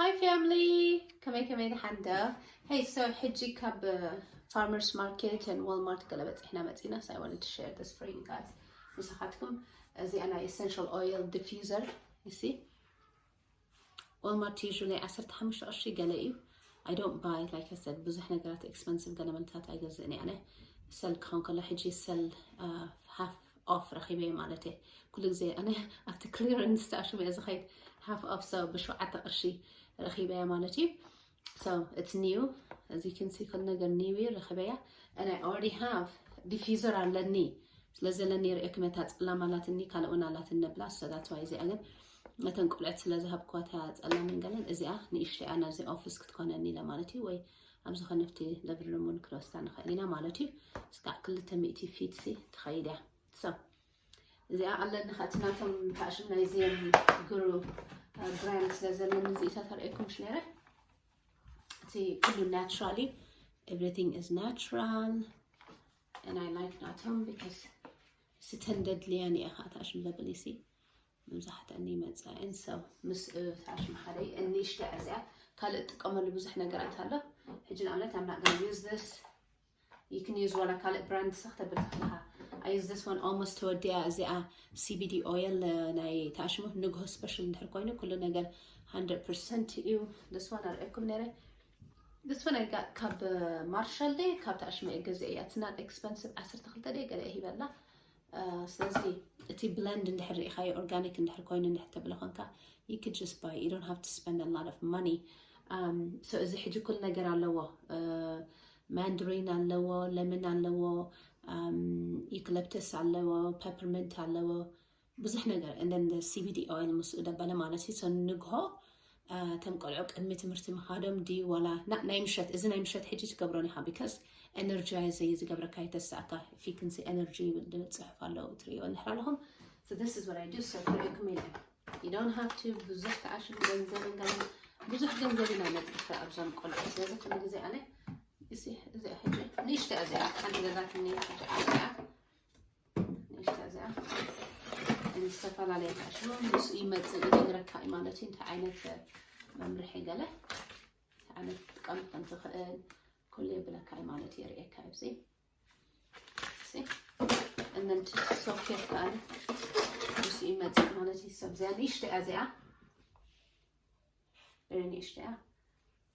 Hi family! ከመይ ከመይ ደሓን ዶ? Hey, so ሕጂ ካብ Farmers Market and Walmart ገለ በፂሕና መፂና, so I wanted to share this for you guys. ምሳኻትኩም እዚኣ ናይ essential oil diffuser, you see? Walmart usually ዓሰርተ ሓሙሽተ ቅርሺ ገለ እዩ. I don't buy, like I said, ብዙሕ ነገራት expensive ገለ መንታት ኣይገዝእን እየ ኣነ። ሰል ክኸውን ከሎ ሕጂ ሰል half off ረኺበ ማለት እየ። ኩሉ ግዜ ኣነ ኣብቲ clearance ተኣሽሙ እየ ዝኸይድ። Half off, so ብሸውዓተ ቅርሺ ረኺበያ ማለት እዩ። So it's new, as you can see, ኩሉ ነገር new እዩ፣ ረኺበያ። And I already have diffuser ኣለኒ። ስለዚ ለኒ ርእየኩም እታ ጸላም ኣላትኒ፣ ካልእ እውን ኣላትኒ ነብላ። So that's why እዚኣ ግን ነተን ቆልዑት ስለ ዝሃብኳታ ጸላምን ገለን፣ እዚኣ ንእሽተያ ናብዚ ኦፊስ ክትኮነኒ ኢለ ማለት እዩ፣ ወይ ኣብ ዝኾነ ኣብቲ living room እውን ክንወስዳ ንኽእል ኢና ማለት እዩ። እስካዕ ክልተ ሚእቲ ፊት ሲ ትኸይድ እያ። So እዚኣ ኣለኒ፣ ከኣ እቲ ናቶም ታሽም ናይ ዚየም ግሩ ብራንድ ስለ ዘለኒ እዚኢታት ኣርእየኩም ምሽ ነይረ። እቲ ኩሉ ናቹራል እዩ። Everything is natural and I like ናቶም because ስተን ደድልያን እየ ከዓ ታሽም ዘብል ሲ መብዛሕትአን ይመፅእን። So ምስ ታሽም ሓደ ንእሽተ እዚኣ ካልእ እጥቀመሉ ብዙሕ ነገራት ኣሎ። ሕጂ ንኣብነት I'm not gonna use this. You can use ዋላ ካልእ ብራንድ ሰኽ ተብል ትኽእልኻ። I use this one almost ተወዲኣ እዚኣ CBD oil ናይ ታሽሙ ንግሆ special እንድሕር ኮይኑ ኩሉ ነገር hundred percent እዩ። This one ኣርእየኩም ነይረ። This one I got ካብ ማርሻል ደ ካብ ታሽሙ እየ ገዚአ። It's not expensive, ዓሰርተ ክልተ ደ ገለ ሂበላ። ስለዚ እቲ ብለንድ እንድሕር ርኢኻዮ ኦርጋኒክ እንድሕር ኮይኑ እንድሕር ተብለ ኮንካ you could just buy, you don't have to spend a lot of money. So እዚ ሕጂ ኩል ነገር ኣለዎ። ማንድሪን ኣለዎ፣ ለምን ኣለዎ፣ ዩክለፕተስ ኣለዎ፣ ፐፐርመንት ኣለዎ፣ ብዙሕ ነገር። And then the CBD oil ምስኡ ደበለ ማለት እዩ። So ንግሆ እቶም ቆልዑ ቅድሚ ትምህርቲ ምኻዶም ድዩ ዋላ ናይ ምሸት? እዚ ናይ ምሸት ሕጂ ትገብሮን ኢኻ because energize እዩ ዝገብረካ፣ የተሳእካ። If you can see energy ይብል ጽሑፍ ኣለዎ፣ ትርእይዎ እንድሕር ኣለኹም። So this is what I do. So ክርእየኩም ኢለ you don't have to ብዙሕ ተኣሽም ገንዘብ እንገለን ብዙሕ ገንዘብ ኢና ነጥፍ ኣብዞም ቆልዑ። ስለዚ ኩሉ ግዜ ኣነ እዚ እዚ ሕጂ ንእሽተ እዚኣ ሓንቲ ገዛትኒ ሕጂ ዓብያ ንእሽተ እዚኣ ዝተፈላለየ ተኣሽሙ ምስ ይመጽእ ይነግረካ እዩ ማለት እዩ። እንታይ ዓይነት መምርሒ ገለ እንታይ ዓይነት ክትጥቀም ከም ትኽእል ኩሉ የብለካ እዩ ማለት እዩ። የርእየካ ኣብዚ እነንቲ ሶኬት ከኣለ ምስ ይመጽእ ማለት እዩ። ሰብ እዚኣ ንእሽተ እያ እዚኣ ንእሽተ እያ።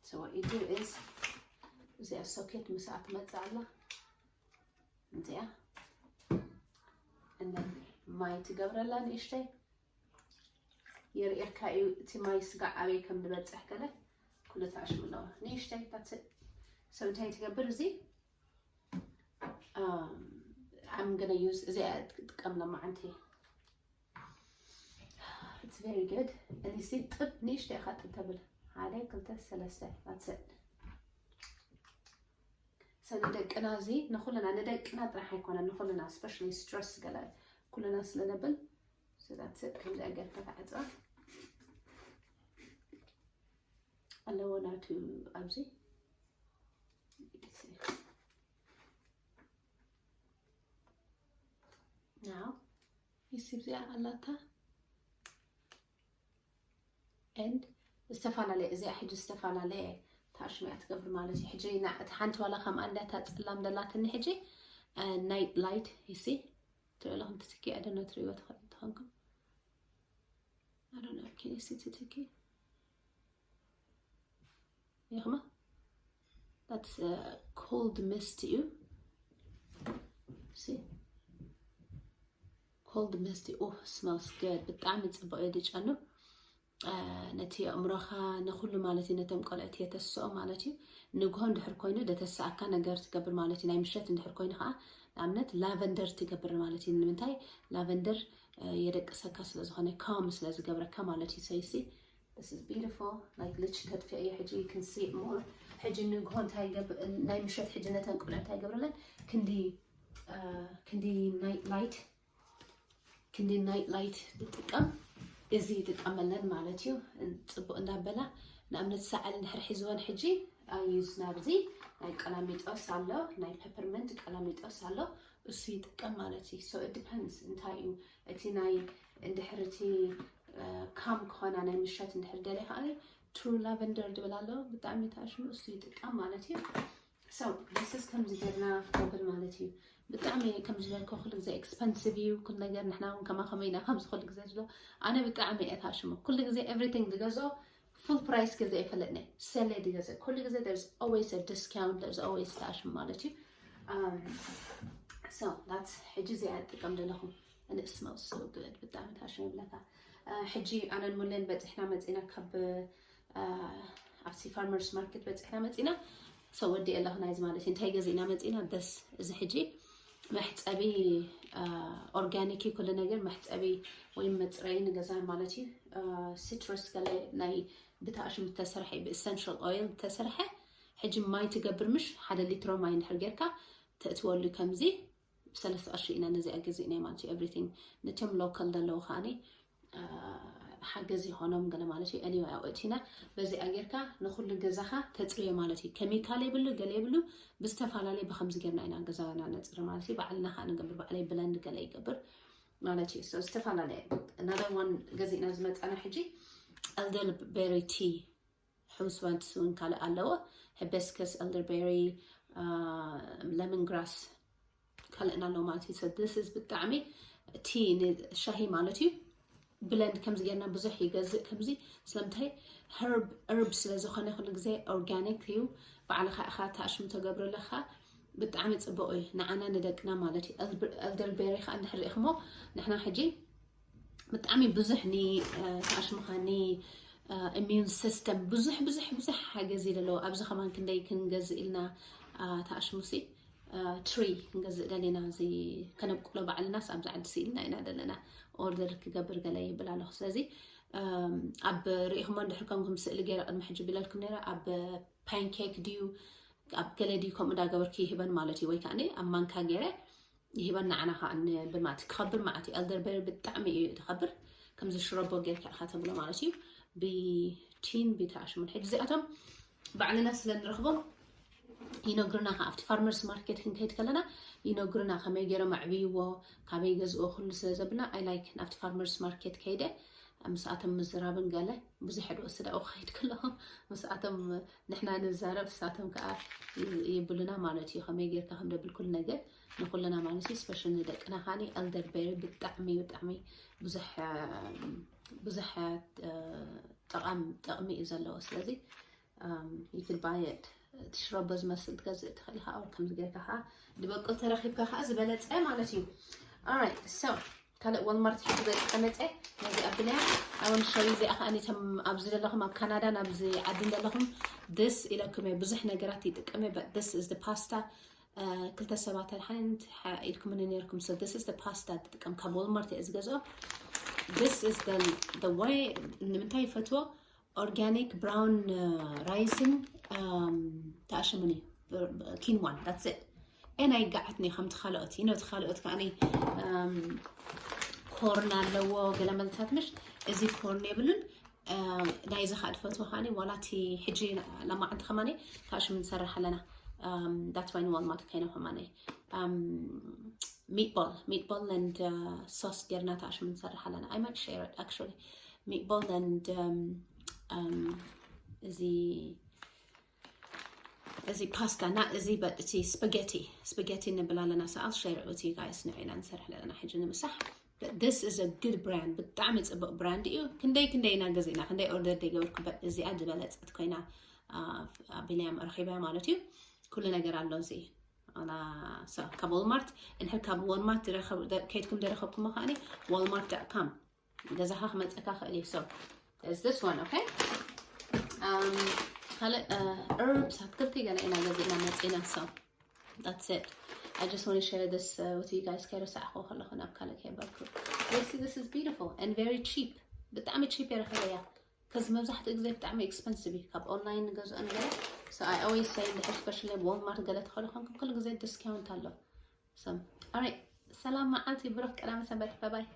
So what you do is እዚኣ ሶኬት ምስኣ ትመጽእ ኣላ እዚኣ እነን ማይ ትገብረላ ንእሽተይ የርእየካ እዩ። እቲ ማይ ስጋዕ ኣበይ ከም ዝበጽሕ ገለ ኩሉ ተኣሽሙ ኣለዎ። ንእሽተይ ታትስ። So እንታይ ትገብር እዚ I'm gonna use እዚኣ ትጥቀም ለማዓንቲ። It's very good. እዚ ጥብ ንእሽተይ ኢኻ ጥብ ተብል ሓደ ክልተ ሰለስተ that's it። So ንደቅና እዚ ንኩልና ንደቅና ጥራሕ ኣይኮነን ንኩልና especially stress ገለ ኩልና ስለ ነብል so that's it። ከምዚ ኣገርካ ተዓጽዋ ኣለዎ ናቱ ኣብዚ now ይሲ እዚኣ ኣላታ and ዝተፈላለየ እዚኣ ሕጂ ዝተፈላለየ ታሽሙ እያ ትገብር ማለት እዩ። ሕጂ እቲ ሓንቲ ዋላ ከም ኣንዳታ ጸላም ደላትኒ ሕጂ ናይት ላይት ይሲ ትርእለኹም ትትኪ ኣደነ ትርእይዎ ትኽእል ትኾንኩም ኣደነ ኪኒሲ ትትኪ ይኽማ that's cold mist እዩ see cold mist oh smells good ብጣዕሚ ጽቡቅ እዩ ድጨኑ ነቲ ኣእምሮኻ ንኩሉ ማለት እዩ ነቶም ቆልዕት የተስኦ ማለት እዩ ንግሆ እንድሕር ኮይኑ ደተሰኣካ ነገር ትገብር ማለት እዩ ናይ ምሸት እንድሕር ኮይኑ ከዓ ንኣብነት ላቨንደር ትገብር ማለት እዩ ንምንታይ ላቨንደር የደቅሰካ ስለ ዝኾነ calm ስለ ዝገብረካ ማለት እዩ ሰይሲ This is beautiful. Like ልች ተጥፍአ እየ ሕጂ you can see it more. ሕጂ ንግሆ እንታይ ናይ ምሸት ሕጂ ነተን ቆልዑ እንታይ ገብረለን ክንዲ ክንዲ ናይት ላይት ክንዲ ናይት ላይት ዝጥቀም እዚ ይጥቀመለን ማለት እዩ። ጽቡቅ እንዳበላ ንኣብነት ሰዓል እንድሕር ሒዝወን ሕጂ ኣዩዝ ናብዚ ናይ ቀላሚጦስ ኣሎ ናይ ፐፐርመንት ቀላሚጦስ ኣሎ እሱ ይጥቀም ማለት እዩ። So it depends እንታይ እዩ እቲ ናይ እንድሕር እቲ calm ክኾና ናይ ምሸት እንድሕር ደልየ ከዓ True Lavender ዝብል ኣሎ፣ ብጣዕሚ ተኣሽሙ እሱ ይጥቀም ማለት እዩ። So this is ከምዚ ጌርና ክነብል ማለት እዩ። ብጣዕሚ ከም ዝበልኩ ኩሉ ግዜ expensive እዩ ኩሉ ነገር፣ ንሕና እውን ከማ ከመይ ኢና ከምዚ ኩሉ ግዜ ዝብሎ። ኣነ ብጣዕሚ እየ ተኣሽሙ ኩሉ ግዜ everything ዝገዝኦ full price ገዛ ይፈለጥነ ሰለ ድገዘ ኩሉ ግዜ there's always a discount, there's always ተኣሽሙ ማለት እዩ። Um, so that's ሕጂ እዚኣ እጥቀም ዘለኹ። And it smells so good. ብጣዕሚ ተኣሽሙ ይብለካ። Uh, ሕጂ ኣነን ሙሌን በፂሕና መፂና ካብ uh, ኣብቲ farmers market በፂሕና መፂና። So ወዲ ኣለኹ ናይዚ ማለት እዩ። እንታይ ገዚእና መፂና? ደስ እዚ ሕጂ መሕፀቢ organic እዩ ኩሉ ነገር፣ መሕፀቢ ወይ መፅረይ ንገዛ ማለት እዩ። Citrus ገለ ናይ ብተኣሽሙ ዝተሰርሐ፣ ብ essential oil ዝተሰርሐ። ሕጂ ማይ ትገብር፣ ምሽ ሓደ ሊትሮ ማይ እንድሕር ጌርካ ተእትወሉ ከምዚ ብሰለስተ ቅርሺ ኢና ነዚኣ ገዚእናይ ማለት እዩ። Everything ነቶም local ዘለዉ ከዓኒ ሓገዝ ይኾኖም ገለ ማለት እዩ። Anyway ኣብኡ እቲና በዚኣ ጌርካ ንኹሉ ገዛኻ ተፅርዮ ማለት እዩ። ኬሚካል የብሉ ገለ የብሉ፣ ብዝተፈላለየ ብከምዚ ጌርና ኢና ገዛና ነፅሪ ማለት እዩ። ባዕልና ከዓ ንገብር፣ ባዕለይ blend ገለ ይገብር ማለት እዩ። So ዝተፈላለየ another one ገዚእና ዝመፃና ሕጂ elderberry tea፣ ሕውስዋንትስ እውን ካልእ ኣለዎ፣ hibiscus፣ elderberry፣ lemon grass ካልእን ኣለዎ ማለት እዩ። So this is ብጣዕሚ ቲ ንሻሂ ማለት እዩ። Blend ከምዚ ጌርና ብዙሕ ይገዝእ ከምዚ ስለምንታይ herb herb ስለ ዝኾነ ኩሉ ግዜ organic እዩ። ባዕልኻ ኢኻ ተኣሽሙ ተገብረለኻ ብጣዕሚ ፅቡቕ እዩ ንዓና ንደቅና ማለት እዩ። Elderberry ከዓ እንድሕር ርኢኽሞ ንሕና ሕጂ ብጣዕሚ ብዙሕ ኒ ተኣሽምኻ ኒ immune system ብዙሕ ብዙሕ ብዙሕ ሓገዝ እዩ ዘለዎ። ኣብዚ ከማን ክንደይ ክንገዝእ ኢልና ተኣሽሙሲ ትሪ ክንገዝእ ደሊና እዚ ከነብቁሎ ባዕልናስ ኣብዚ ዓዲ ስኢልና ኢና ዘለና። Order ክገብር ገለ ይብል ኣለኹ። ስለዚ ኣብ ርኢኹሞ እንድሕር ከምኩም ስእሊ ገይረ ቅድሚ ሕጂ ቢለልኩም ነይረ ኣብ pancake ድዩ ኣብ ገለ ድዩ ከምኡ እንዳገበርኩ ይህበን ማለት እዩ። ወይ ከዓ ኣብ ማንካ ገይረ ይህበን ንዓና ከዓ ብማት ክኸብር ማለት እዩ። Elderberry ብጣዕሚ እዩ ዝኸብር። ከምዚ ሽረቦ ጌርካ ኢኻ ተብሎ ማለት እዩ። ብቲን ብተኣሽሙን ሕጂ እዚኣቶም ባዕልና ስለ ንረኽቦም ይነግሩና። ከ ኣብቲ farmers market ክንከይድ ከለና ይነግሩና ከመይ ገይሮም ኣዕብይዎ ካበይ ገዝእዎ ኩሉ ስለ ዘብልና I like ናብቲ farmers market ከይደ ምስኣቶም ምዝራብን ገለ ብዙሕ ዶ ወስዳ ክኸይድ ከለኹ ምስኣቶም ንሕና ንዛረብ ንሳቶም ከዓ ይብሉና ማለት እዩ። ከመይ ጌርካ ከም ደብል ኩሉ ነገር ንኩልና ማለት እዩ። Special ንደቅና ካኒ elderberry ብጣዕሚ ብጣዕሚ ብዙሕ ብዙሕ ጠቓም ጥቕሚ እዩ ዘለዎ። ስለዚ you could buy it ትሽረቦ ዝመስል ትገዝእ ትኽእል ኢኻ። ከምዚ ጌርካ ከዓ ዝበቁል ተረኺብካ ከዓ ዝበለፀ ማለት እዩ። Alright so ካልእ Walmart ሕጂ በቃ መፀ ነዚ ኣብልያ ኣውን ሸው እዚኣ ከዓ ቶም ኣብዚ ዘለኹም ኣብ ካናዳ ናብዚ ዓዲ ዘለኹም this ኢለኩም እየ። ብዙሕ ነገራት ይጥቀም እየ but this is the pasta ክልተ ሰባት ሓንቲ ኢልኩም ነርኩም። So this is the pasta ትጥቀም ካብ Walmart እየ ዝገዝኦ። This is the the way ንምንታይ ይፈትዎ organic brown rice ን ተኣሽሙኒ ኪንዋን that's it። ኤን ኣይጋዓትኒ ከምቲ ካልኦት you know እቲ ካልኦት ከዓ corn ኣለዎ ገለ መልታት ምሽ እዚ corn የብሉን። ናይዚ ከዓ ድፈትዎ ከዓ ዋላ እቲ ሕጂ ለማዓንቲ ከማኒ ተኣሽሙ ንሰርሕ ኣለና። That's why ን Walmart ከይነ ከማኒ meatball meatball and sauce ጌርና ተኣሽሙ ንሰርሕ ኣለና። I might share it actually meatball and እዚ እዚ pasta እና እዚ but እቲ spaghetti spaghetti ንብል ኣለና። So I'll share it with you guys ንዒና ንሰርሕ ኣለና ሕጂ ንምሳሕ። But this is a good brand ብጣዕሚ ፅቡቅ brand እዩ። ክንደይ ክንደይ ኢና ገዚእና ክንደይ order ደይገበርኩ but እዚኣ ዝበለፀት ኮይና ኣቢልያ ረኪበያ ማለት እዩ። ኩሉ ነገር ኣሎ እዚ ኣና ካብ Walmart እንድሕር ካብ Walmart ከይድኩም ደረከብኩሞ ከዓኒ Walmart dot com ገዛኻ ክመፀካ ክእል እዩ። So is this one okay ካልእ herbs ኣትክልቲ ገለ ኢና ገዚእና መፂና። So that's it. I just want to share this uh, with you guys. ከይረሳዕኹ ከለኹ ናብ ካልእ ከይበልኩ። This is beautiful and very cheap. ብጣዕሚ cheap የረኸበያ ከዚ መብዛሕትኡ ግዜ ብጣዕሚ expensive እዩ ካብ online ንገዝኦ ነገር። So I always say እንድሕር specially Walmart ገለ ተኸሉ ኮንኩም ኩሉ ግዜ discount ኣሎ። So alright ሰላም መዓልቲ ብሩክ ቀዳመ ሰንበት bye bye.